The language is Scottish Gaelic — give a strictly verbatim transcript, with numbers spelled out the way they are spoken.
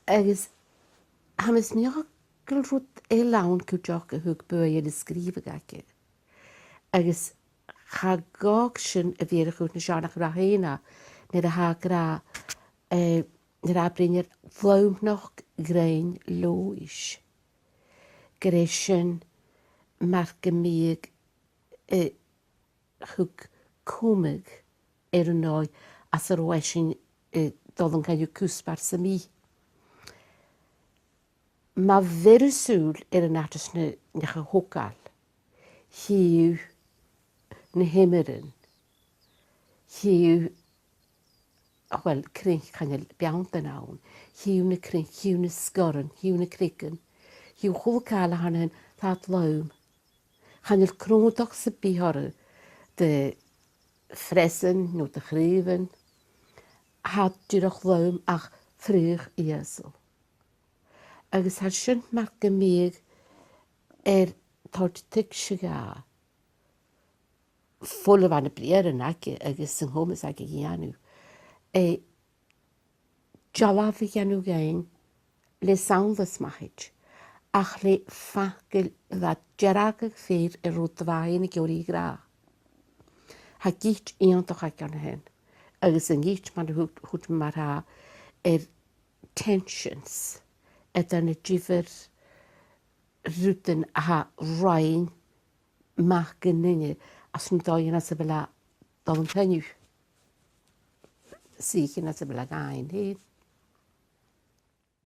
Agus tha mi a' smaoineachadh gu bheil rud eile ann cuideachd a thug buaidh air an sgrìobhadh aice. Agus cha ghabhadh sin a bhith a' cur na seann nach raibh féna, nuair a tha e ag ràdh, eh, nuair a bhruidhnear lomnochd ghrinn Leòdhais. Gur e sin mar gum biodh, eh, thug cumadh air an dòigh anns an robh esan, eh, dol an coinneamh cuspair sam bith. Ma bheir thu sùil air an àite sin a neach a thogail, chì thu na h-iomairean, chì thu, uill, cruinneachadh, chan eil beanntan ann, chì thu na cruinneachadh, chì thu na sgoirean, chì thu na creagan, chì thu a h-uile càil a th' ann an sin, tha iad lom. Chan eil cruinneachadh sam bith orra de phreasan no de chraobhan, tha iad dìreach lom ach fraoch ìosal. Agus tha sin mar gum biodh air toirt tuigse dha, fuil a bha na briathran aige agus an comas aige a dhèanamh, eh, dealbh a dhèanamh dhuinn le samhlas mathaid, ach le facal a bha dearg fhèin air rud a bha e ag iarraidh a ràdh. Tha geit iongantach aige an sin, agus an geit mar a thuirt, thuirt mi mar-thà, air tensions eadar na diofar rudan a tha a' roinn mac an duine anns an dòigh anns a bheil e a' dol an coinneamh, 's a dh'aindeoin anns a bheil e a' gabhail fhèin.